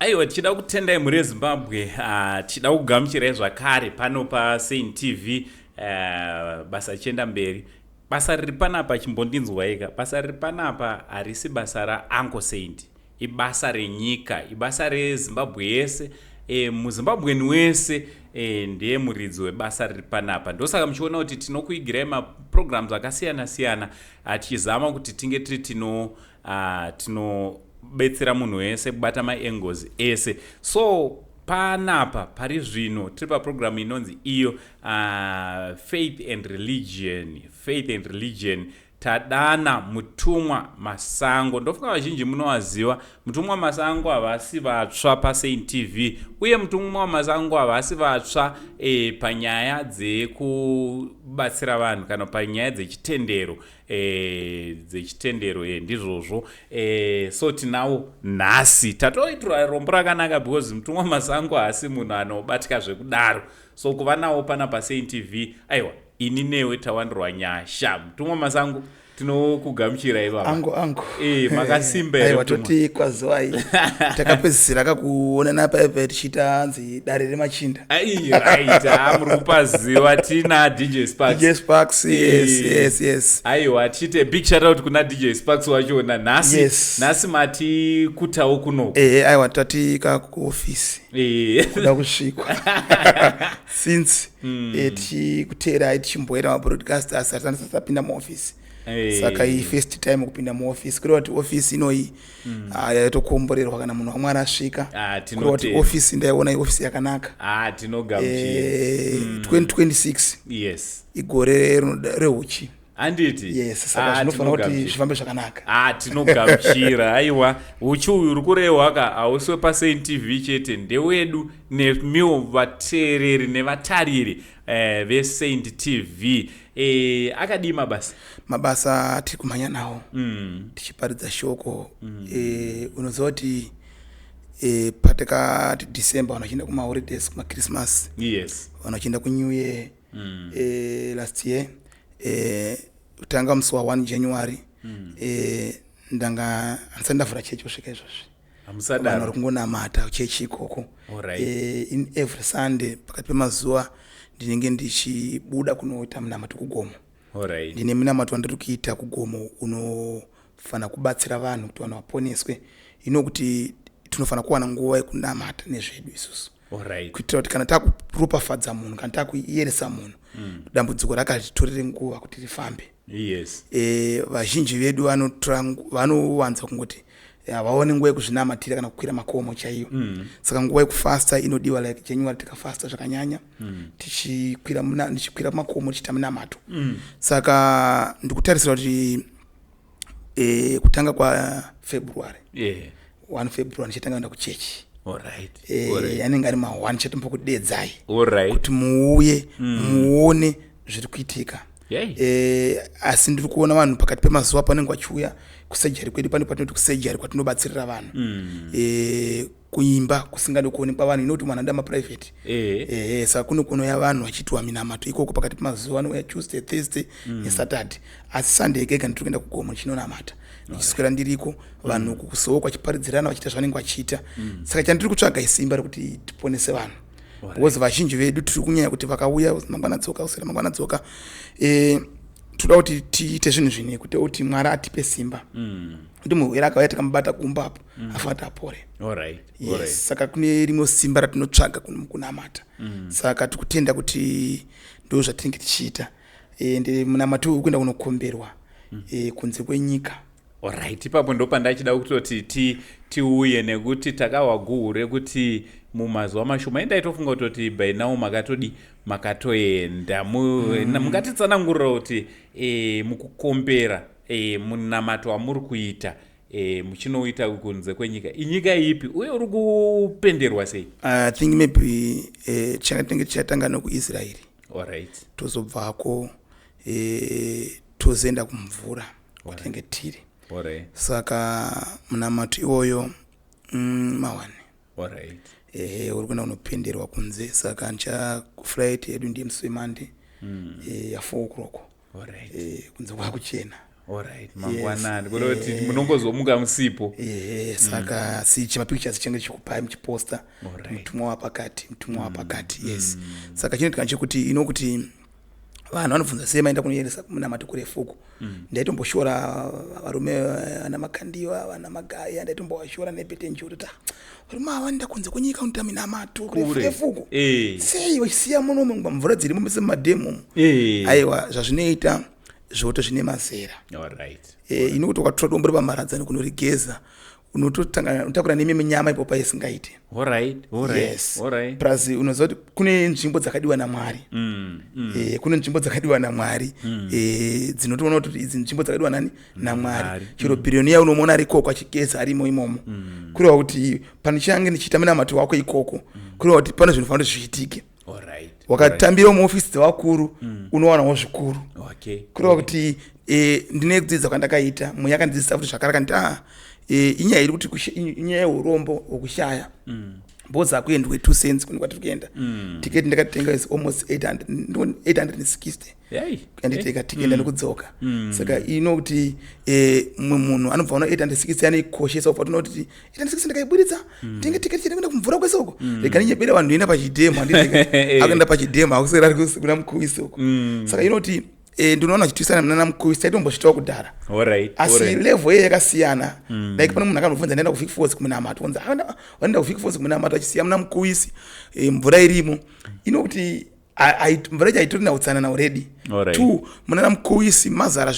Aiwa, tichida kutendai mhuri yeZimbabwe, tichida kugamuchirai zvakare pano paSaint TV. Basa richienda mberi, basa riri panapa, chimbondinzwaika, basa riri panapa harisi basa raUncle Saint, ibasa renyika, ibasa reZimbabwe yese. MuZimbabweni wese ndiye muridzi webasa riri panapa. Ndosaka muchiona kuti tinokuigirai maprograms akasiyana siyana, tichizama kuti tinge tiri tinobetsera munhu wese kubata maangles ese. So panapa pari zvino tiri paprogramu inonzi iyo Faith and Religion. Faith and Religion, tadana Mutumwa Masango. Ndofunga vazhinji munovaziva Mutumwa Masango, havasi vatsva paSaint TV, uye Mutumwa Masango havasi vatsva panyaya dzekubatsira vanhu kana panyaya dzechitendero, ndizvozvo. So tinawo nhasi, tatoitirwa rombo rakanaka because Mutumwa Masango haasi munhu anobatika zvekudaro. So kuva nawo pana paSaint TV, aiwa, ini newe tawandirwa nyasha. Mutumwa Masango, tinokugamuchirai, baba. Angu, angu. Makasimba here? Aiwa. Mutumwa? Toti kwaziwai, takapedzisira kakuonana paipa tichiita hanzi Dare Remachinda. Ai, right, ha, muri kupaziva, tina DJ Sparks. DJ Sparks, yes. Aiwa, tiite big shout out kuna DJ Sparks wachona nhasi. Nhasi mati kutawo kuno. Ehe, aiwa, tatika kuofisi kuda kusvikwa since tichikuteerai, tichimboita mabroadcast, asi hatisati tapinda muofisi. Saka iyi first time kupinda muofisi, kureva kuti ofisi inoyi yaitokomborerwa kana munhu waMwari asvika. Ah, kureva kuti tinotenda. Ofisi ndaiona iofisi yakanaka. Ah, tinogamuchira. 2026 igore rehuchi. Handiti? Yes, saka Ah, zvinofanira kuti tinogamuchira. zvifambe zvakanaka. Ah, tinogamuchira. Aiwa, uchi uyu uri kurehwa ka hausi wepaSaint TV chete, ndewedu nemiwo vateereri nevatariri veSaint TV. Akadii mabasa? Mabasa tiri kumhanya nawo, tichiparidza shoko. Unoziva kuti patakati December, vanhu vachienda kumaholidays, kumaChristmas, vanhu vachienda kuNew Year, last year, kutanga musi wa1 January, ndanga handisati ndavhura chechi kusvika izvozvi. Vanhu Hamusadaro. vari kungonamata chechi ikoko. In every Sunday, pakati pemazuva, ndinenge ndichibuda kunoita munamato kugomo. Ndine munamato wandiri kuita kugomo unofanira kubatsira vanhu kuti vanhu vaponeswe. Ino kuti tinofanira kuwana nguva yekunamata nezvedu isusu, kuitira kuti kana takuropafadza munhu, kana takuyeresa munhu, dambudziko rakatitorere nguva kuti rifambe. Vazhinji vedu vanowanza kungoti havaoni nguva yekuzvinamatira kana kukwira makomo chaiyo. Saka nguva yekufasta inodiwa. Like January tikafasta zvakanyanya, ndichikwira makomo, tichiita munamato. Saka ndikutarisira kuti kutanga kwaFebruary, 1 February, ndichatanga kuenda kuchechi. Anenge ari ma1, chatombokudedzai kuti muuye muone zviri kuitika. Asi ndiri kuona vanhu pakati pemazuva panenge vachiuya kusurgery kwedu, pane patinoti kusurgery kwatinobatsirira vanhu, kuimba kusingadi kuonekwa vanhu, inoti munhu anoda maprivate. Saka kune kunouya vanhu vachiitwa minamato ikoko pakati pemazuva, anouya Tuesday, Thursday neSaturday, asi Sunday ega ega ndiri kuenda kugomo ndichinonamata, ndichiswera ndiriko, vanhu kusowo vachiparidzirana, vachiita zvavanenge vachiita. Saka chandiri kutsvaga isimba rekuti tiponese vanhu, because vazhinji vedu tiri kunyanya kuti vakauya mangwana dzoka, usera mangwana dzoka. Toda kuti tiite zvinhu zvine kuti Mwari atipe simba, kuti murwere akauya tikamubata kumba apo, afanira kuti apore. Yes. Saka kune rimwe simba ratinotsvaga kunamata. Saka tikutenda kuti ndo zvatinenge tichiita, ende munamato uri kuenda kunokomberwa kunze kwenyika. Alright, ipapo ndo pandachida kutoti tiuye, nekuti takahwa guhu rekuti mumazuva mashoma, endaitofunga kutoti by now makatodi makatoenda. Mungatitsanangurira kuti mukukombera munamato wamuri kuita, muchinoita kunze kwenyika, inyika ipi, uye uri kupenderwa sei? I think maybe tinenge tichatanga nokuIsraeri, tozobvako, tozoenda kumvura kwatinenge tiri. Saka munamato iwoyo mawani ehe, uri kuenda kunopenderwa kunze. Saka ndicha flight yedu ndiye musi weMonday ya 4 o'clock. Kunze kwakuchena. Alright, mangwanani kureva kuti munongozomuka musipo. Ehe, saka si chimapictures chinenge chikupai muchiposta, mutumwa wapakati, mutumwa wapakati. Yes, saka chinoitika chekuti ino kuti vanhu vanobvunza sei maenda kunoyeresa munamato kurefuko. Ndaitomboshora varume vana Makandiwa, vana Magaya, ndaitombovashora nepetenji kuti ta varume ava vanoenda kunze kwenyika kunoita minamato kurefuko. Sei vachisiya muno mvura dzirimo mese mumadhemu umu? Aiwa, zvazvinoita zvoto zvine mazera. Inokuti ukatora dombo repamharadzano kunorigeza, unototanga unotakura nemimwe nyama ipo paisingaite. Yes. Plus unoziva kuti kune nzvimbo dzakadiwa naMwari. Kune nzvimbo dzakadiwa naMwari, dzinotoona kuti idzi nzvimbo dzakadiwa nani? NaMwari. Mwari. Chero billionaire unomuona ari ikoko achigeza arimo imomo. Kureva kuti panichange ndichiita minamato wako ikoko, kureva kuti pane zvinofanira kuti zviitike. Wakatambira muofisi dzevakuru, unowanawo zvikuru. Kureva kuti ndine kudzidza kwandakaita, mweya akandidzidzisa futi zvakare, akanditi inyaya iri kuti inyaya yeurombo hwekushaya. Because hakuendwe 2 cents kune kwatiri kuenda. Tiketi ndakatenga is almost 800, 860. Yanditeka tiketi ndikudzoka. Saka ino kuti mumwe munhu anobva ona 860 anoikoshesa, ubva toona kuti 860 ndakaiburitsa tenge tiketi chete kuenda kumvura kwese uko, rega ndinyepere vanhu ndoenda pachidhemu. Handiteka akuenda pachidhemu, akuswera ari kuna Mukuvisi uko. Saka inoti ndinoona chitwisana nana Mukuvisi, taitombosvitawo kudhara, asi level iye yakasiyana. Like pane munhu akanobvunza, ndaenda kuVic Falls kumunamato, onzi vanoenda kuVic Falls kumunamato achisiya muna Mukuvisi, mvura irimo. Inokuti mvura yacho haitorina utsanana already. Two, munana Mukuvisi mazara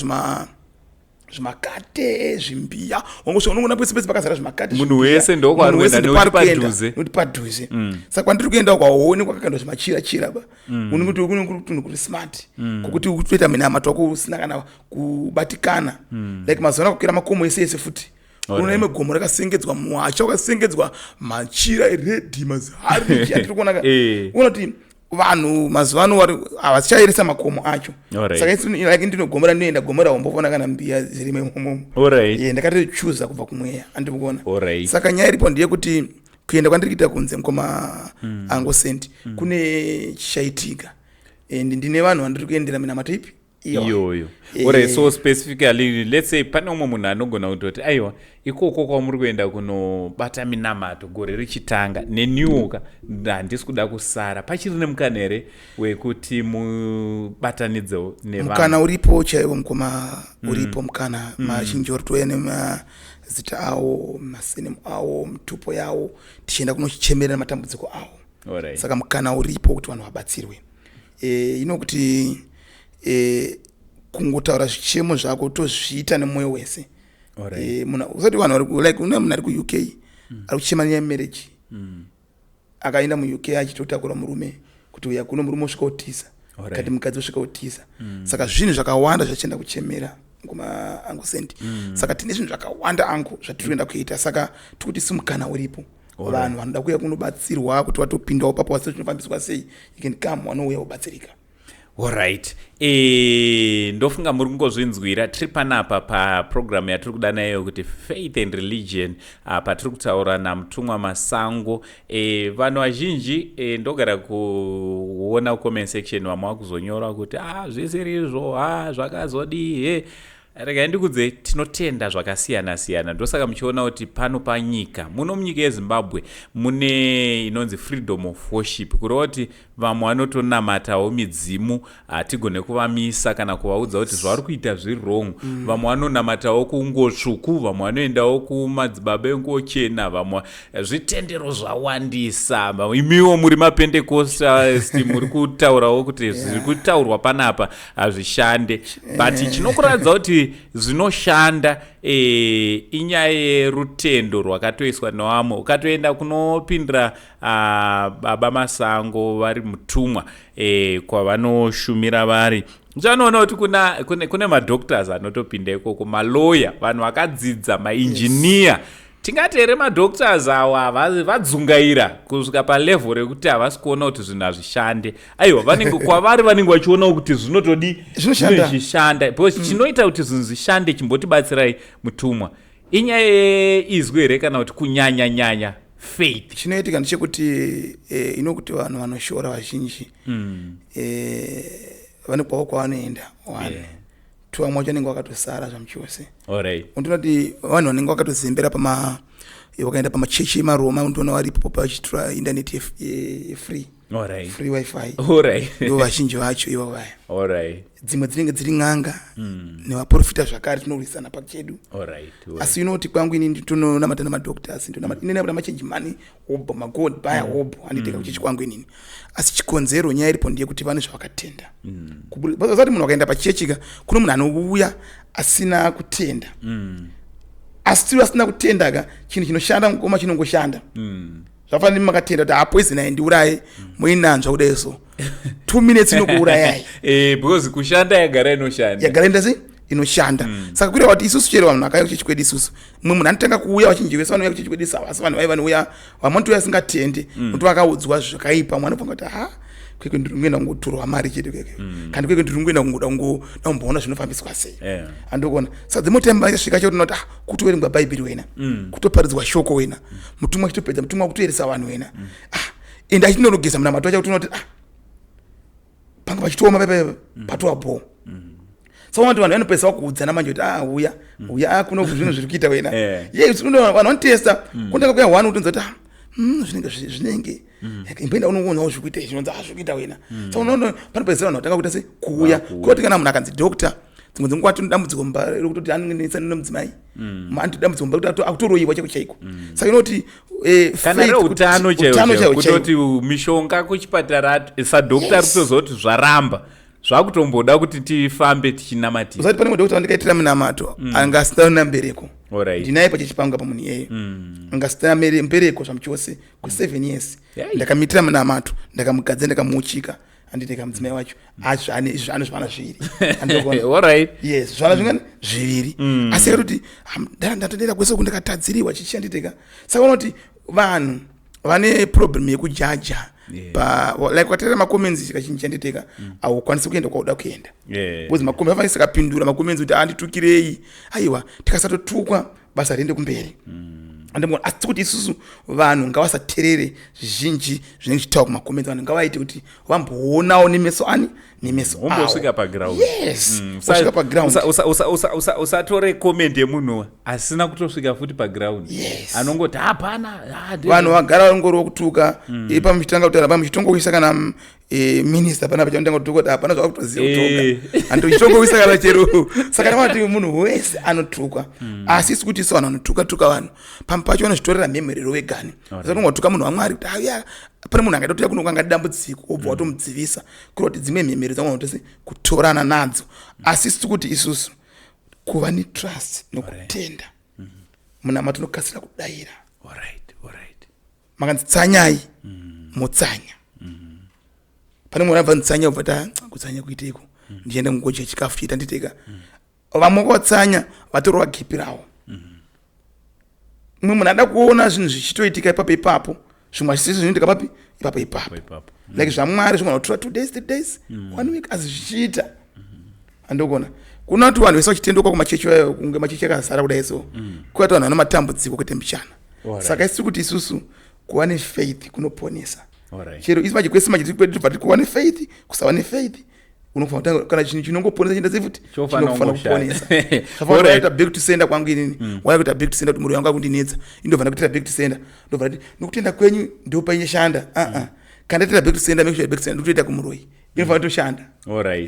zvimakate, zvimbiya, wangosvika unongoona pese pese pakazara zvimakate. Munhu wese ndokwaari Munhu wese kuenda, nekuti ndokwaari kuenda, padhuze. Nekuti padhuze. Saka kwandiri kuenda kwaone kwakakandwa zvimachira chira ba, unongoti kune tunhu kuri smart kokuti kutoita minamato wako usina kana kubatikana. Like mazuva ano kukwira makomo ese ese futi, unoona imwe gomo rakasengedzwa muwacha wakasengedzwa machira eredhi, mazihari, atiri kuona ka. Unoona kuti vanhu mazuva ano havachayeresa makomo acho. Saka like ndino gomo randinoenda, gomo rahomboona kana mbiya dzirimo imomo. Ndakatochuza kubva kumweya, andiri kuona. Saka nyaya iripo ndeyekuti kuenda kwandiri kuita kunze, mukoma Angosend, kune chichaitika and ndine vanhu vandiri kuendera minamato ipi? Iyoyo. Alright, so specifically, let's say pane umwe munhu anogona kutoti aiwa, ikoko kwamuri kuenda kunobata minamato gore richitanga, neniwoka handisi kuda kusara, pachiri nemukana here wekuti mubatanidzewo nevanhu? Mukana uripo chaiwo, mukoma, uripo mukana. Mazhinji vari kutouya nemazita awo, masenemu awo, mitupo yawo, tichienda kunochichemerera matambudziko awo. Saka mukana uripo kuti vanhu vabatsirwe. Ino kuti kungotaura zvichemo zvako, tozviita nemwoyo wese. Munhu usati vanhu vari like une munhu ari kuUK ari kuchema nenyaya yemarriage, akaenda muUK achitotakura murume kuti uya kuno, murume osvika otiza, kati mukadzi osvika otiza. Saka zvinhu zvakawanda zvachienda kuchemera kuma Angosendi. Saka tine zvinhu zvakawanda angu zvatiri kuenda kuita. Saka tikuti simukana uripo, vanhu vanoda kuuya kunobatsirwa kuti vatopindawo papo, wasi zvinofambiswa sei, you can come, vanouya vobatsirika. Alright, ndofunga muri kungozvinzwira. Tiri panapa paprogramu yatiri kuda nayo kuti Faith and Religion, patiri kutaura naMutumwa Masango. Vanhu vazhinji, ndogara kuona comment section, vamwe vakuzonyora kuti ah, zvisiri izvo, ah, zvakazodii he. Regai ndikudze, tinotenda zvakasiyana siyana. Ndosaka muchiona kuti pano panyika muno, munyika yeZimbabwe, mune inonzi freedom of worship, kureva kuti vamwe vanotonamatawo midzimu, hatigone kuvamisa kana kuvaudza kuti zvavari kuita zviri wrong. Vamwe vanonamatawo kunguo tsvuku, vamwe vanoendawo kumadzibaba enguo chena, vamwe zvitendero zvawandisa. Imiwo muri maPentecostals, muri kutaurawo kuti zviri kutaurwa panapa hazvishande, but chinokuratidza kuti zvinoshanda inyaya yerutendo rwakatoiswa nevamwe. Ukatoenda kunopindira Baba Masango vari mutumwa, kwavanoshumira vari, uchanoona kuti kune madoctors anotopinda ikoko, maloya, vanhu vakadzidza, mainjiniya. Tingati here madoctors awa vadzungaira kusvika palevel rekuti havasi kuona kuti zvinhu hazvishande? Aiwa, vanenge kwavari vanenge vachionawo kuti zvinotodi Zvinoshanda. Zvichishanda, because chinoita kuti zvinhu zvishande, chimbotibatsirai mutumwa, inyaya yeizwi here kana kuti kunyanya nyanya faith? Chinoitika ndechekuti inokuti vanhu vanoshora vazhinji vane kwavo kwavanoenda, one. Twamwe wacho anenge wakatosara zvamuchose. Unotoona kuti vanhu vanenge vakatozembera pama vakaenda pamachechi emaroma, unotoona varipo pachitora internet yefree. Free WiFi. Ndo vazhinji vacho ivo vaya. Dzimwe dzinenge dziri n'anga nevaprofita zvakare, tinorwisana pachedu. Asi inoti kwangu ini tononamata namadoctors, inonamata machange money hobo, magold baya hobo, handiteka kuchechi kwangu inini. Asi chikonzero, nyaya iripo ndeyekuti vane zvavakatenda. Zati munhu akaenda pachechi ka, kune munhu anouya asina kutenda, asi tiri asina kutenda ka, chinhu chinoshanda mukoma chinongoshanda. Zvafanira makatenda kuti hapoison aindiuraye, muinanzva kudai so 2 minutes inokuurayai. Because kushanda yagara inoshanda. Yagara enda sei, inoshanda. Saka kureva kuti isusu chero vanhu vakauya kuchechi kwedu isusu, mumwe munhu anotanga kuuya, vachinji vese vanouya kuchechi kwedu asi vanhu vai vanouya, vamwe vanotouya asingatendi, nokuti vakaudzwa zvakaipa. Mwana unofunga kuti, ha, kwekwe ndiri kungoenda kungotorwa mari chete kwekwe, kandi kwekwe ndiri kungoenda kungoda kungoda kumboona zvinofambiswa sei. Andikuona saka dzimwe time vasvika chero tinoti, ah, kutoverengwa Bhaibheri wena, kutoparidzwa shoko wena, mutumwa achitopedza, mutumwa kutoeresa vanhu wena, ah, ende achinorogeza munamato wacho, kutonoti, ah, panga pachitooma pepe, patova bho. Saka vanhu vanopedzisa vakuudzana manje kuti, ah, uya uya, ah, kuno zvinhu zviri kuita wena. Ye, vanhu vanotesta kunotanga kuya one, kutonza kuti, ah, zvinenge zvinenge imboenda unoonawo zviri kuita izvi, unonzi, ah, zviri kuita wena. Saka unoona panopedzisira vanhu vatanga kuita se kuuya. Vakuuya. Koti kana munhu akanzi doctor, dzimwe dzenguva tine dambudziko mumba rekutoti anonetsa nemudzimai, anoti dambudziko mumba rekuti akutoroyiwa chaiko chaiko. Saka inoti kana faith reutano utano chaiwo chaiwo chaiwo. Kutoti mishonga kuchipatara, sadoctor kutoziva kuti zvaramba, zvakutomboda kuti tifambe tichinamatira. Usati pane mudokota wandikaitira munamato anga asina mbereko. Ndinaye pachechi pangu apa munhu iyeyo, anga asina mbereko zvamuchose ku7 years. Ndakamuitira munamato, ndakamugadzira, ndakamuuchika, handiteka mudzimai wacho ane zvana zviviri. Andikuona? Yes, zvana zvingani, zviviri. Asi akatoti, ndatodera kwese uku, ndakatadziriwa chichi, handiteka. Saka unoti vanhu vane problem yekujaja pa like ukateerera macomments kazhinji, handiteka, haukwanisi kuenda kwauda kuenda, because macomments afanisi tikapindura macomments kuti anditukirei. Aiwa, tikasatotukwa basa riende kumberi. Andimona, asi kuti isusu vanhu ngavasateerere zvizhinji zvinenge zvichitaura kumacomments. Vanhu ngavaite kuti vamboonawo nemeso ani, nemeso avo. Wombosvika paground. Yes, wosvika paground. Usatore comment yemunhu asina kutosvika futi paground. Anongoti hapana, ah, Vanhu vagara vangoriwo kutuka ipa muchitanga kutaura pa muchitongoisa kana minista panapa chaunotanga kutuka kuti hapana zvakutoziva kutonga, handi uchitongoisa kana chero. Saka ndavati munhu wese anotukwa, asi isi kuti isu vanhu vanotuka tuka vanhu, pamwe pacho vanozvitorera mhemherero vegani. Usatongotuka munhu waMwari kuti auya, pane munhu angaita kuti kuno kwanga dambudziko, wobva watomudzivisa, kureva kuti dzimwe mhemherero dzangona kutose kutorana nadzo. Asi isi kuti isusu kuva netrust nokutenda munamato unokasira kudayira. Makanzi tsanyai, motsanya. Pane mwana abva ntsanya, ubva ta kutsanya kuiteiko, ndichienda kungodya chikafu chiita nditeka. Vamwe vatsanya vatorwa gipi rawo. Mumwe munhu ada kuona zvinhu zvichitoitika ipapo ipapo, zvimwe hazvisi zvinoitika papi, ipapo ipapo. Ipapo. Like zvaMwari zvigona kutora 2 days, 3 days, one week, asi zvichiita. Andogona kuna kuti vanhu vese vachitendoka kumachechi ayo, kunge machechi akazara kudai, so kuati vanhu vane matambudziko kwete mbichana. Saka isi kuti isusu kuva nefaith kunoponesa. Chero isi manje kwese manje tiri tobva tiri kuva nefaith, kusava nefaith unofanira kutanga kana chinhu chinongoponesa chienda sei futi. Chofanira chinofanira kungoshanda. Kuponesa. Zvafanira kuita back to sender kwangu inini, waya kuita back to sender kuti muroi wangu akundinetsa, indobva ndakuitira back to sender, ndobva ndati nokutenda kwenyu ndo painoshanda. Aa, kana ndaitira back to sender, make sure back to sender ndotoita kumuroi, inofanira kutoshanda.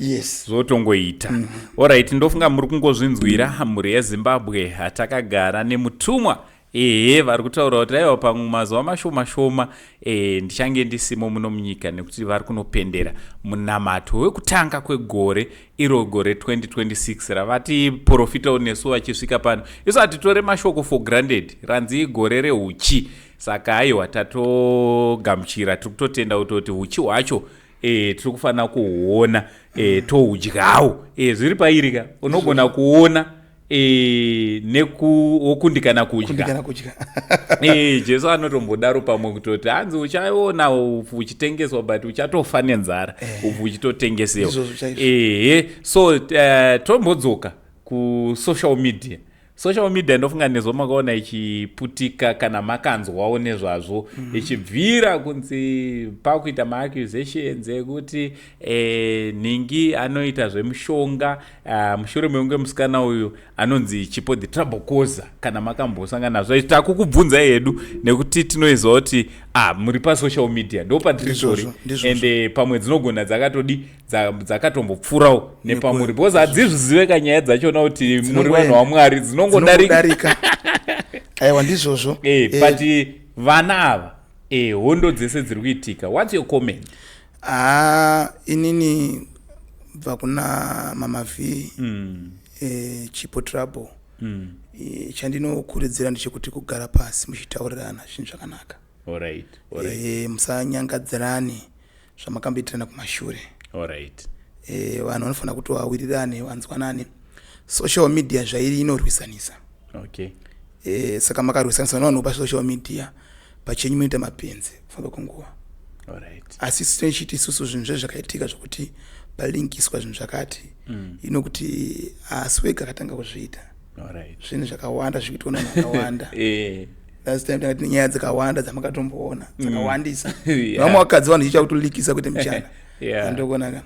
Yes. Zvotongoita. Alright, ndofunga muri kungozvinzwira, mhuri yeZimbabwe. Hatakagara nemutumwa, ehe, vari kutaura kuti aiwa, pamwe mazuva mashoma shoma ndichange ndisimo muno munyika, nekuti vari kunopendera munamato wekutanga kwegore iro, gore 2026 ravati profitawo nesu vachisvika pano. Isu hatitore mashoko for granted. Ranzi igore reuchi, saka aiwa, tatogamuchira, tiri kutotenda kutoti uchi hwacho tiri kufanira kuhuona, toudyawo. Zviri pairika, unogona kuona wokundikana kudya. Kundikana kudya. Jesu anotombodaro pamwe kutoti hanzi uchaona upfu uchitengeswa, but uchatofa nenzara upfu uchitotengesewa. Izvozvo chaizvo. Ehe, so tombodzoka kusocial media. Social media, ndofunga nezvo makaona ichiputika kana makanzwawo nezvazvo, ichibvira kunzi pakuita maaccusations ekuti nhingi anoita zvemushonga, mushure mekunge musikana uyu anonzi Chipo the Trouble Causer. Kana makambosangana nazvo, takukubvunzai hedu nekuti tinoiziva kuti muri pasocial media, ndo patiri. Ndizvozvo, ndizvozvo. Ende pamwe dzinogona dzakatodi dzakatombopfuurawo nepamuri, because hadzizvizive kanyaya dzachona kuti muri Dzinongoenda. vanhu vaMwari, dzinongodarika. Dzinongodarika. Aiwa, ndizvozvo. But vana ava, hondo dzese dziri kuitika, what's your comment? Haa, inini bva kuna Mama V, Chipo Trouble, chandinokurudzira ndechekuti kugara pasi muchitaurirana zvinhu zvakanaka. Musanyangadzirane zvamakamboitirana kumashure. Vanhu vanofanira kuti vawirirane, vanzwanane. Social media zvairi inorwisanisa. Saka makarwisanisa nevanhu pasocial media, pachenyu munoita mapenzi kufamba kwenguva. Asi isu tinechiti isusu zvinhu zvezvo zvakaitika zvokuti palinkiswa zvinhu zvakati, inokuti asi wega akatanga kuzviita. Zvinhu zvakawanda zviri kuitwa nevanhu vakawanda. Last time tanga tine nyaya dzakawanda dzamakatomboona, dzakawandisa. Vamwe vakadzi, vanhu chicha kutolikisa kwete muchana. Andokonaka.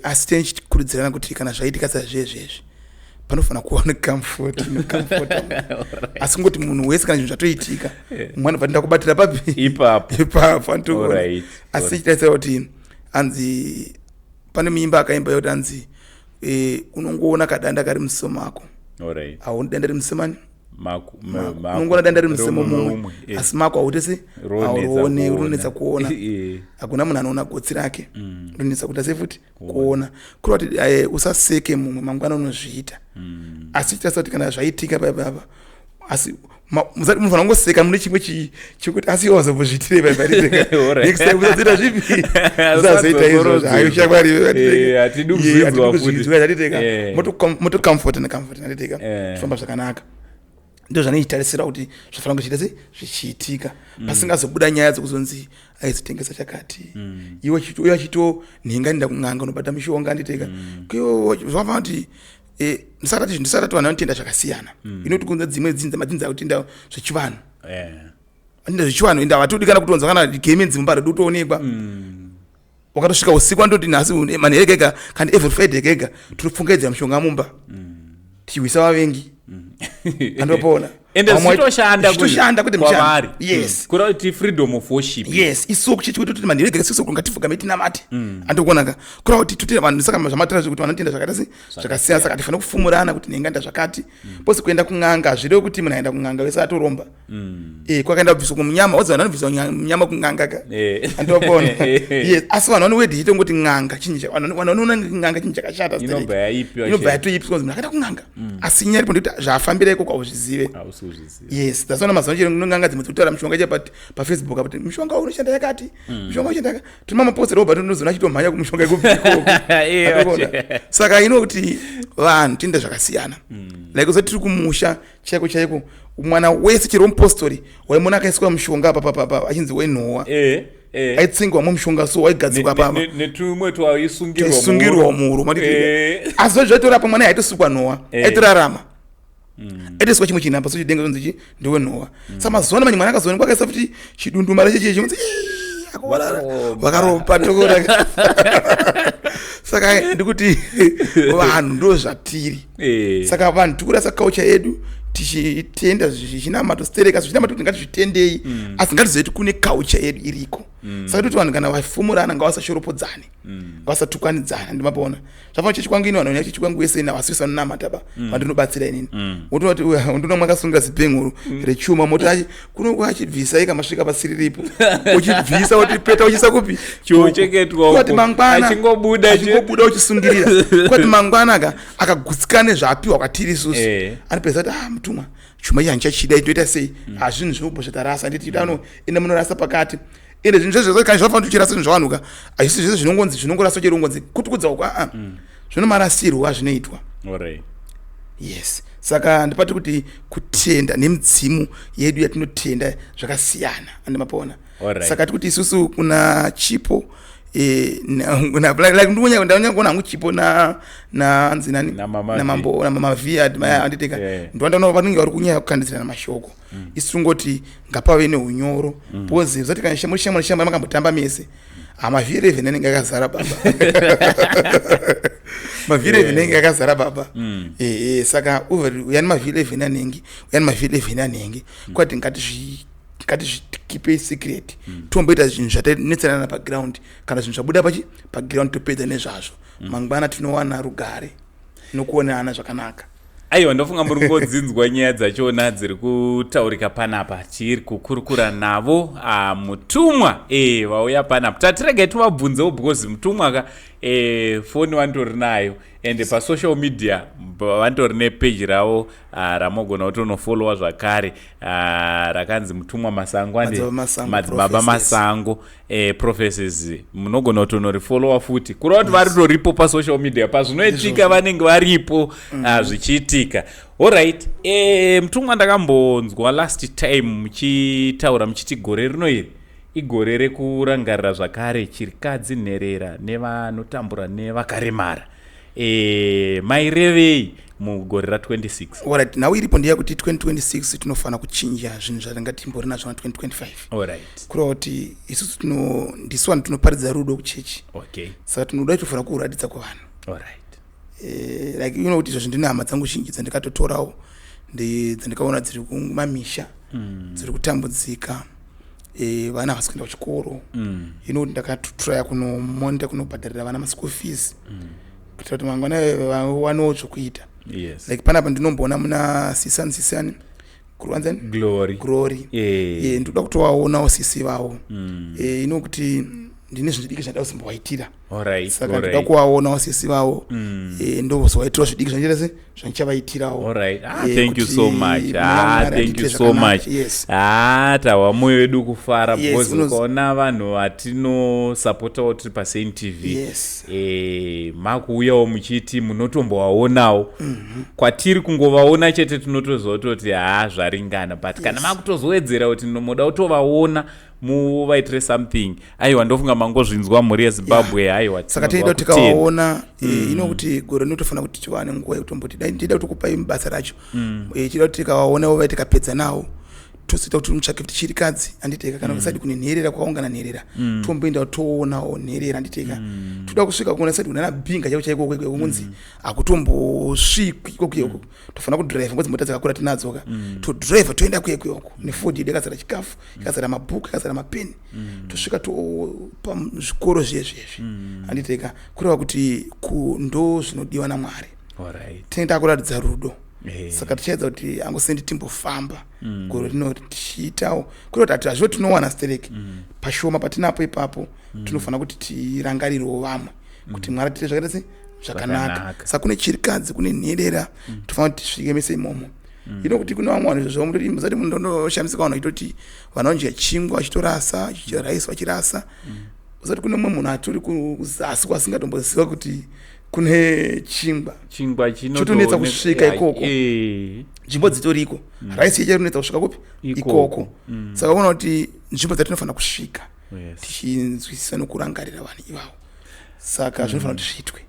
Asi tinechikurudzirana kuti kana zvaitika sazvezvezvi, panofanira kuva necomfort, necomfort. Asi kungoti munhu wese kana zvinhu zvatoitika, mumwe anobva ndakubatira papi? Ipapo. Ipapo, andikuona. Asi tichitarisira kuti hanzi pane muimba akaimba yekuti hanzi unongoona kadanda kari musimo mako. Hauni danda riri musimani. Mako. Unongoona danda riri musimo Romumwe, mumwe, umwe, asi mako hautese. Ronetsa Hauroone. kuona. Ronetsa kuona. Hakuna munhu anoona gotsi rake. Ronetsa kuita sei futi kuona. Kureva kuti usaseke mumwe, mangwana unozviita. Asi tichitarisa kuti kana zvaitika paipapa, asi munofanira kungoseka mune chimwe chekuti asi iwe wazombozviitirei paipa. Next time usazoita zvipi? Usazoita izvozvo. Hayo shamwari. Hatidi kuzvinzwa futi. Kuzvinzwa chatiteka. Motocomfort necomfort natiteka. Famba zvakanaka. Ndo zvanoitarisira kuti zvafanira kunge zvichiita sei, zvichiitika, pasingazobuda nyaya dzekuzonzi aizotengesa chakati, iwe uye achito nhinga nda kun'anga unobata mishonga, anditeka. Zvakafanira kuti ndisati vanhu vanotenda zvakasiyana. Inoti kunze dzimwe dzinza, madzinza akutenda zvechivanhu. Vanotenda zvechivanhu, ende havatodi kana kutonzwa kana gemenzi mumba redi kutoonekwa. Wakatosvika usiku, andoti nhasi manheru ega, kana every Friday ega, totopfungaidzira mishonga mumba, tichihwisa vavengi, andopona. Ende zvichitoshanda. Zvichitoshanda kwete mushando. Kwavari. Yes. Kureva kuti freedom of worship. Yes, isuwo kuchechi kwedu toti manheru ega isusu ngatifugame tinamate, andikuonaka. Kureva kuti toti vanhu, saka zvamatira zvekuti vanotenda zvakaita se zvakasiyana, saka tifanira kufumurana kuti nhinga nda zvakati pose. Kuenda kun'anga hazvirevi kuti munhu aenda kun'anga wese atoromba. Kwakaenda kubviswa kumunyama, wazi vanhu vanobviswa munyama kun'anga ka. Andopona. Yes, asi vanhu vanowedhi itongoti n'anga chinhu vanhu vanoona n'anga chinhu chakashata. Inobva yaipiwa. Inobva yatoipiswa kunzi munhu akaenda kun'anga. Asi nyaya iripo ndekuti zvaafambira ikoko hauzvizive. Hausi kuzviziva. Yes, that's why mazuva ano n'anga dzimwe dzikutaura mishonga icha pafacebook apa kuti mishonga uyu unoshanda yakati, mishonga unoshanda yakati. Tine mapost robert unozoona achitomhanya kumushonga ikoko. Andikuona. Saka ino kuti vanhu tinoita zvakasiyana. Like usati tiri kumusha chaiko chaiko, mwana wese chero mupostori waimona akaiswa mushonga apa papapa achinzi wenhowa. Aitsengwa mushonga, so waigadzikwa papa. Netumwe twaisungirwa. Taisungirwa muhuro. Asi zvaitorapa mwana aitosukwa nhowa. Aitorarama. Aitoiswa chimwe chinhu apa, so chidenga chonzi chi ndewenhowa. Saka mazuva ano manje mwana akazoonekwa akaisa futi chidundumara cheche chinonzi, "Ii, akaorara." Wakaropa. Wakaropa tokona. Saka ndikuti vanhu ndo zvatiri. Saka vanhu tikurasa culture yedu tichitenda zvichinamato stereka zvichinamato kuti ngatizvitendei, asi ngatizive kuti kune culture yedu iriko. Saka toti vanhu kana vafumurana ngavasashoropodzane, ngavasatukanidzana. Ndimapaona zvafana chechi kwangu ini, vanhu vane chechi kwangu wese navasisi vanonamata ba vandinobatsira inini. Wotoona kuti uya ndinoona mwakasunga zibhenguru rechuma, moti achi kuno achibvisa ika masvika pasiriripo, uchibvisa wotipeta uchiisa kupi? Chochengetwa Kwati uko. mangwana Achingobuda achingobuda uchisungirira, kwati mangwana ka akagutsikana nezvaapiwa kwatiri isusu, anopedza kuti, "Ah, mutumwa, chuma ichi handichachida, toita sei?" Hazvinhu zvinobva zvatarasa, nditi ano ende munorasa pakati. Ende zvinhu zvezvo kana zvafanira kuti uchirasa zvinhu zvavanhu ka, hazvisi zvese zvinongonzi zvinongoraswa chero ungonzi kutukudza uko, aa, zvinomarasirwa azvinoitwa. Yes, saka ndipati kuti kutenda nemidzimu yedu yatinotenda zvakasiyana, ande mapaona. Saka tikuti isusu kuna Chipo. Like ndikunyanya kuona hangu Chipo na anzi nani, naMama namambo, namama V, anditeka. Ndowanda vanenge vari kunyanya kukandidzirana mashoko. Isu tingoti ngapave neunyoro, because zati kana muri shamwari, shamwari makambotamba mese, hama V11 anenge akazara baba, maV11 anenge akazara baba. Saka uyani maV11 anenge uyani maV11 anenge kwati ngatizvikeepe secret, tomboita zvinhu zvatanetserana paground. Kana zvinhu zvabuda pachi paground, topedza nezvazvo. Mangwana tinowana rugare nokuonana zvakanaka. Aiwa, ndofunga muri kungodzinzwa nyaya dzachona dziri kutaurika panapa. Tiri kukurukura navo, mutumwa vauya panapa. Tatiregai tivabvunzewo, because mutumwa ka, foni vantori nayo, ende pasocial media vantori nepeji ravo ramogona kutonofollowa zvakare, rakanzi Mutumwa Masango ande Madzibaba Masango. Madzibaba Prophecies. Masango Prophecies. Munogona kutonorifollowa futi, kureva kuti varitoripo pasocial media. Pazvinoitika vanenge varipo, zvichiitika. Alright, mutumwa, ndakambonzwa last time muchitaura muchiti gore rino iri igore rekurangarira zvakare chirikadzi, nherera nevanotambura nevakaremara. Mairevei mugore ra26? Alright, nhau iripo ndeyekuti 2026 tinofanira kuchinja zvinhu zvatanga timbori nazvo na2025. Kureva kuti isusu ndisu vanhu tinoparidza rudo kuchechi. Saka tinoda tofanira kuratidza kuvanhu. Like you know kuti izvozvo ndine hama dzangu zhinji dzandikatotorawo, dzandikaona dziri kumamisha, dziri kutambudzika, vana havasi kuenda kuchikoro. You know kuti ndakatotraya kunomonda, kunobhadharira vana maschool fees, kuitira kuti mangwana vawanewo zvokuita. Like panapa ndinomboona muna sisani, sisani kuruwanzani. Glory. Glory. Ndoda kutovaonawo sisi vavo. Ino kuti ndine zvinhu zvidiki zvandida kuzombovaitira. Saka ndoda kuvaonawo sisi vavo. Ndozovaitirawo zvidiki zvandichaita se zvandichavaitirawo. Alright. Ah, thank you so much. Ah, thank you so much. Ah, tawa mwoyo wedu kufara, because ukaona vanhu vatinosapotawo tiri paSaint TV, makuuyawo muchiti munotombovaonawo. Kwatiri kungovaona chete tinotoziva kutoti ha, zvaringana, but kana makutozowedzera kuti moda kutovaona muvaitire something, aiwa, ndofunga mangozvinzwa, mhuri yeZimbabwe. Aiwa, Saka tinonzwa teida kutenda. tikavaona, ino kuti gore rinotofanira kuti tiwane nguva yekutomboti dai ndida kutokupai basa racho. Chida kuti tikavaonawo vai, tikapedza nawo, tozoita kuti mutsvake kuti chirikadzi, handiteka, kana kusati kune nherera, kwakaungana nherera, tomboenda toonawo nherera, handiteka. Toda kusvika kuna sati kunana Binga chaiko chaiko kwekwe kunzi hakutombosvikwi ikoko. Tofanira kudhiraivha ngozi mota dzakakura tinadzoka, todhiraivha toenda kwekwe uko nefodi yedu yakazara chikafu, yakazara mabhuku, yakazara mapeni. Tosvika topa zvikoro zvezvezvi, handiteka. Kureva kuti ndo zvinodiwa naMwari. Tinenge takuratidza rudo. Saka tichaedza kuti angosendi timbofamba gore rino tichiitawo, kureva kuti hazvino tinowana stereki pashoma patinapo ipapo. Tinofanira kuti tirangarirewo vamwe kuti Mwari tiite zvakaita se zvakanaka. Zvakanaka. Saka kune chirikadzi, kune nherera, tofanira kuti tisvike mese imomo. Ino kuti kune vamwe vanhu izvozvo musati mundonoshamisika, vanhu vachitoti vanhu vanodya chingwa vachitorasa, raisi vachirasa. Usati kune mumwe munhu atori kuzasi kwasingatomboziva kuti kune chingwa. Chingwa Chotonetsa kusvika ikoko. Nzvimbo dzitoriko, raisi yecho rinetsa kusvika kupi? Ikoko. Ikoko. Saka uona kuti nzvimbo dzatinofanira kusvika tichinzwisisa nokurangarira vanhu ivavo, saka zvinofanira kuti zviitwe.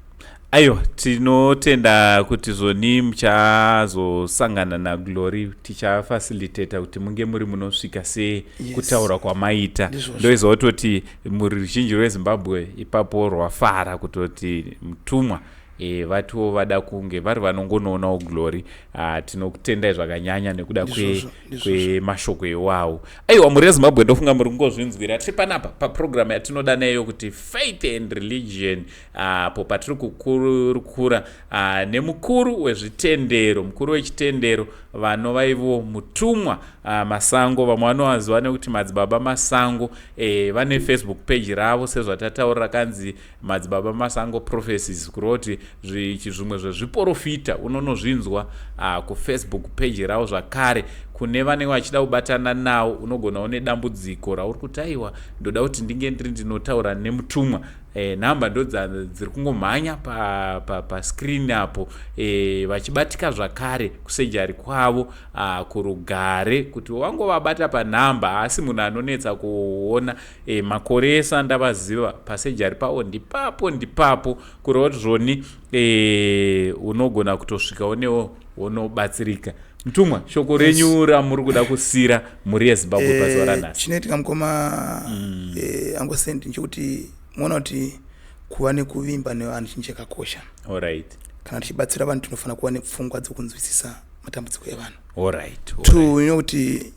Aiwa, tinotenda kuti zvoni muchazosangana naGlory, tichafacilitata kuti munge muri munosvika sekutaura kwamaita. Ndizvozvo. Ndoiziva kutoti muri ruzhinji rweZimbabwe ipapo rwafara kutoti mutumwa vatiwo vada kunge vari vanongonoonawo Glory. Tinokutendai zvakanyanya nekuda Ndizvozvo, ndizvozvo. kwemashoko iwawo. Aiwa, mhuri yeZimbabwe, ndofunga muri kungozvinzwira. Tiri panapa papurogiramu yatinoda nayo kuti Faith and Religion, apo patiri kukurukura nemukuru wezvitendero, mukuru wechitendero vanova ivo Mutumwa Masango, vamwe vanovaziva nekuti Madzibaba Masango. Vane Facebook page ravo sezvatataura, rakanzi Madzibaba Masango Prophecies, kureva kuti zvimwe zvezviprofita unonozvinzwa kufacebook page ravo zvakare. Kune vanenge vachida kubatana nawo, unogonawo nedambudziko rauri kuti aiwa, ndoda kuti ndinge ndiri ndinotaura nemutumwa. Nhamba ndo dziri kungomhanya pascreen pa apo. Vachibatika zvakare kusejari kwavo kurugare, kuti wangovabata panhamba, asi munhu anonetsa kuona. Makore ese andavaziva, pasejari pavo ndipapo ndipapo, kureva kuti zvoni unogona kutosvikawo newo wonobatsirika. Mutumwa, shoko renyu ramuri kuda kusira mhuri yeZimbabwe pazuva ranhasi? Chinoitika, mukoma angosendi, nchekuti muona kuti kuva nekuvimba nevanhu chinhu chakakosha. Kana tichibatsira vanhu, tinofanira kuva nepfungwa dzekunzwisisa matambudziko evanhu. Two, inokuti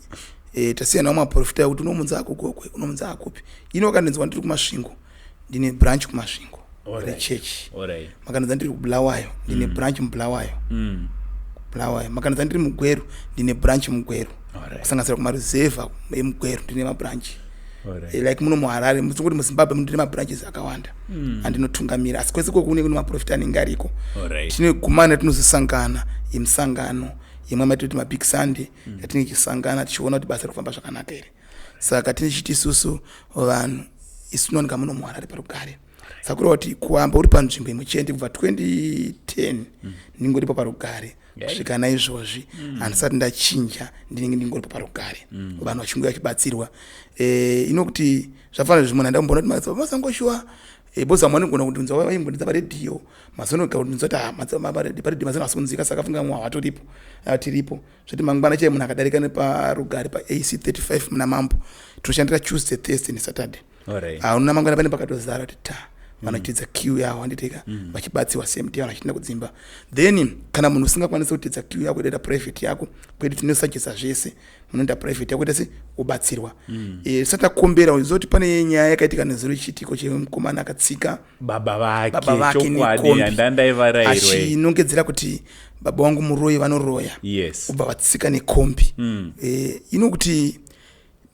tasiyana nemaprofita ekuti unomunza akuGokwe, unomunza akupi. Ino wakandinzwa ndiri kuMasvingo, ndine branch kuMasvingo rechechi. Makandinzwa ndiri kuBulawayo, ndine branch muBulawayo. Bulawayo. Makandinzwa ndiri muGweru, ndine branch muGweru, kusanganisira kumaruzevha emuGweru ndine mabranch. Like muno muHarare, kuti muZimbabwe ndine mabranches akawanda andinotungamira, asi kwese koko kune maprofita anenge ariko. Tine gumana tinozosangana yemusangano yemwe matoti mabig Sunday, yatinenge tichisangana tichiona kuti basa rikufamba zvakanaka here. Saka tichiti isusu vanhu, isu tinowanika muno muHarare parugare. Saka kureva kuti kuamba uri panzvimbo imwe chete kubva 2010, ndingoripo parugare kusvika naizvozvi. Handisati ndachinja, ndinenge ndingoripo parugare, vanhu vachinge vachibatsirwa. Inokuti zvafanira zvimwe ndamboona kuti masangoshuwa boza vamwe vanogona kundinzwa, vaimbondinzwa paredhiyo, mazonoga kundinzwa kuti, "Ah, paredhiyo mazano asunzika." Saka funga mumwe hawatoripo, tiripo zvoti mangwana chai munhu akadarika neparugare paAC 35 muna Mambo, tinoshandira Tuesday, Thursday neSaturday. Hauna mangwana pane pakatozara kuti ta vanoteedza queue yavo, handiteka, vachibatsiwa same day, vanhu vachienda kudzimba. Then kana munhu usingakwanisi kuteedza queue yako, itoita private yako. Kwedu tinosachesa zvese, munoenda private yako, ita se wobatsirwa. Tisati takombera uzoti pane nyaya yakaitika nezuro, chiitiko chemukomana akatsika baba vake. Baba vake Chokwadi. nekombi. Handandaivarairwe. Achinongedzera kuti baba vangu muroyi, vanoroya. Ubva vatsika nekombi. Inokuti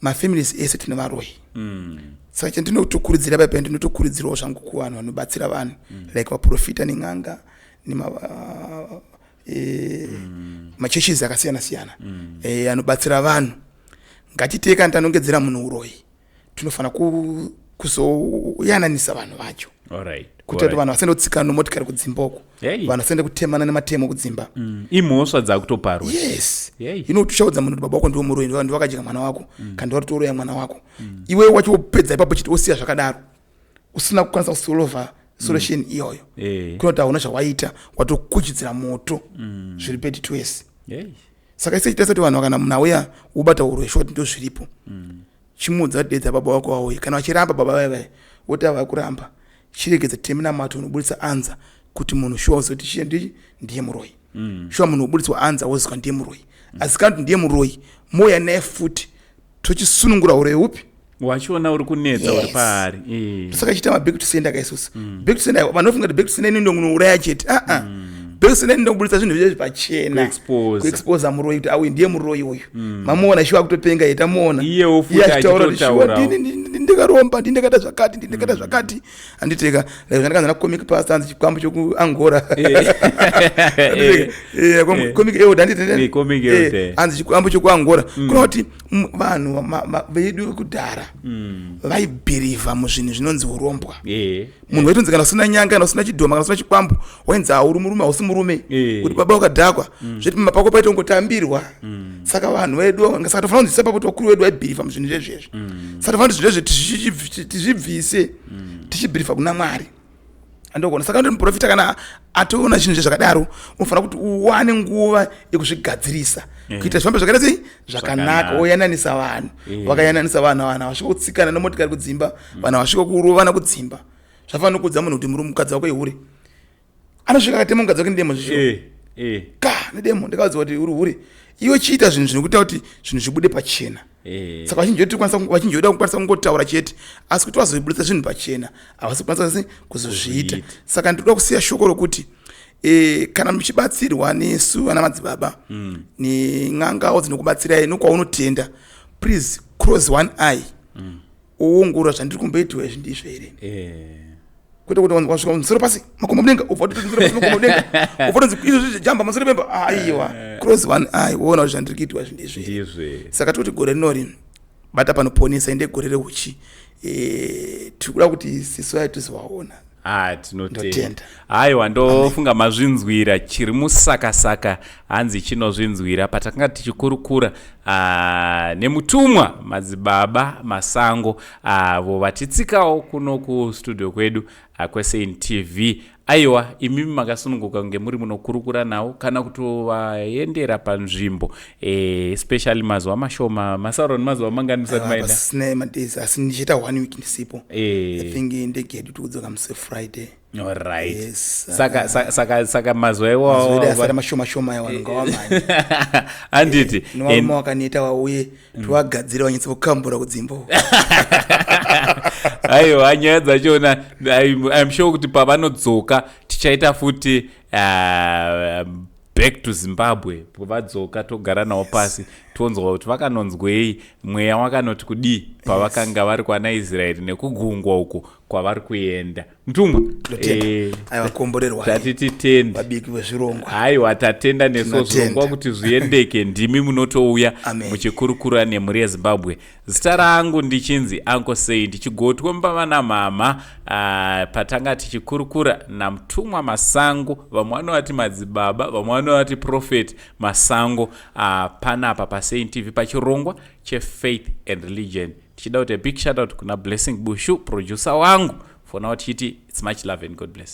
mafamilies ese tine varoyi. Saka chandinotokurudzira paipai, ndinotokurudzirawo zvangu kuvanhu vanobatsira vanhu, like vaprofita nen'anga nema machurches akasiyana siyana anobatsira vanhu, ngatitei kana tanongedzera munhu uroyi, tinofanira kuzoyananisa vanhu vacho kuitira kuti vanhu vasaende kutsikana nomotikari kudzimba uko, vanhu vasaende kutemana nematemo kudzimba. Imhosva dzakutoparwa. Yes. Ino kuti ushaudza munhu kuti baba wako ndiwo muroyi, ndiwo wakadya mwana wako, kana ndiwo watoroya mwana wako, iwe wacho wopedza ipapo chiti wosiya zvakadaro, usina kukwanisa kusolova solution iyoyo, kunoti hauna zvawaita, watokuchidzira moto zviri peti twese. Saka ise chitaisa kuti vanhu, kana munhu auya wobata uroyi shoti, ndo zviripo, chimuudza kuti dedza baba wako vauye. Kana vachiramba baba vaya vaya, woti ava kuramba, chiregedza teminamato unobudisa anza kuti munhu shuwa uzoti chiye ndiye muroyi. Shuwa munhu wobudiswa anza, wozwa ndiye muroyi. Asi kana kuti ndiye muroyi, mouya naye futi, tochisunungura uroyi upi Wachiona uri kunetsa uri paari. Saka chiita maback to sender kaisusu. Back to sender, vanofunga kuti back to sender inondo kunouraya chete. Aa, back to sender inondo kubudisa zvinhu zvezvi pachena. Kuexpose. Kuexposa muroyi kuti auyu ndiye muroyi uyu, mamuona shuwa akutopenga, tamuona. Iyewo futi Iye achitaura kuti shuwa achitotaurawo. Ndini ndikaromba, ndini ndakaita zvakati, ndini ndakaita zvakati, handiteka. Like zvandakanzi nacomic pastor, anzi chikwambo chokuAngola. Comic elder, handiti? Comic elder. Anzi chikwambo chokuAngola. Kuna kuti vanhu vedu vekudhara vaibhirivha muzvinhu zvinonzi urombwa. Munhu waitonzi kana usina nyanga, kana usina chidhoma, kana usina chikwambo, wainzi hauri murume, hausi murume. Kuti baba wakadhakwa, zveti pamba pako paitongotambirwa. Saka vanhu vedu, saka tofanira kunzwisisa papo kuti vakuru vedu vaibhirivha muzvinhu zvezvezvi. Saka tofanira kuti zvinhu zvezve tizvibvise, tichibhirivha kuna Mwari, andogona. Saka ndoti muprofita kana atoona zvinhu zvezvakadaro, unofanira kuti uwane nguva yekuzvigadzirisa kuita zvifambe zvakaita sei, zvakanaka. Zvakanaka. Woyananisa vanhu. Vakayananisa vanhu, vanhu havasvika kutsikana nemotikari kudzimba, vanhu havasvika kurovana kudzimba. Zvafanira kuudza munhu kuti murume, mukadzi wako ihure, anosvika akatema mukadzi wake nedemo zvisho. Ka nedemo, ndakaudzwa kuti uri hure iwe. Chiita zvinhu zvinokuita kuti zvinhu zvibude pachena. Saka vazhinji vedu vazhinji vedu kukwanisa kungotaura chete, asi kuti vazobudisa zvinhu pachena havasi kukwanisa sei kuzozviita. Kuzviita. Saka ndinoda kusiya shoko rokuti kana muchibatsirwa nesu vana madzibaba nen'angawo dzinokubatsirai nokwaunotenda, please close one eye, uongorora zvandiri kumboitiwa izvi ndizvo here. Kwete kuti wasvika musoro pasi, makumbo mudenga, ubva watoti musoro pasi, makumbo mudenga, ubva watonzi izvozvi jamba musoro pemba. Aiwa, cross one eye, woona kuti zvandiri kuitiwa zvindizvi. Ndizve. Saka toti gore rinori bata panoponesa, ende gore reuchi. Tiri kuda kuti sisu vayo tizovaona. Ah, tinotenda. Ndotenda. Aiwa, ndofunga mazvinzwira. Chiri musakasaka hanzi chinozvinzwira. Patakanga tichikurukura nemutumwa Madzibaba Masango, avo vatitsikawo kuno kustudio kwedu kweSaint TV. Aiwa, imimi makasununguka kunge muri munokurukura navo kana kutovaendera panzvimbo, especially mazuva mashoma masauro. Nemazuva mangani musati maenda? Pasina madays, asi ndichiita one week ndisipo. I think ndege yedu tikudzoka musi Friday. Alright. Yes. Saka mazuva mazuva edu iwawo asara mashoma shoma ayo, vanhu ngavamhanye. Handiti? Nevarume wakaneta vauye, tivagadzire vanyatse kukambura kudzimba uko. Aiwa, nyaya dzachona I'm sure kuti pavanodzoka tichaita futi back to Zimbabwe. Vadzoka togara navo pasi, tonzwa kuti vakanonzwei, mweya wakanoti kudii pavakanga vari kwana Israeri nekugungwa uko kwavari kuenda. Mutumwa. Ndotenda. Aiwa, komborerwa. Tati titende. Vabiki vezvirongwa. Aiwa, tatenda nesu. Tinotenda. Zvirongwa kuti zviendeke, ndimi munotouya Amen. muchikurukura nemhuri yeZimbabwe. Zita rangu ndichinzi Uncle Sei, ndichigotwe mubaba namama. Patanga tichikurukura namutumwa Masango, vamwe vanovati madzibaba, vamwe vanovati Prophet Masango, panapa paSaint TV pachirongwa cheFaith and Religion. Tichida kuti a big shout out kuna Blessing Bushu, producer wangu. For now tichiti it's much love and God bless.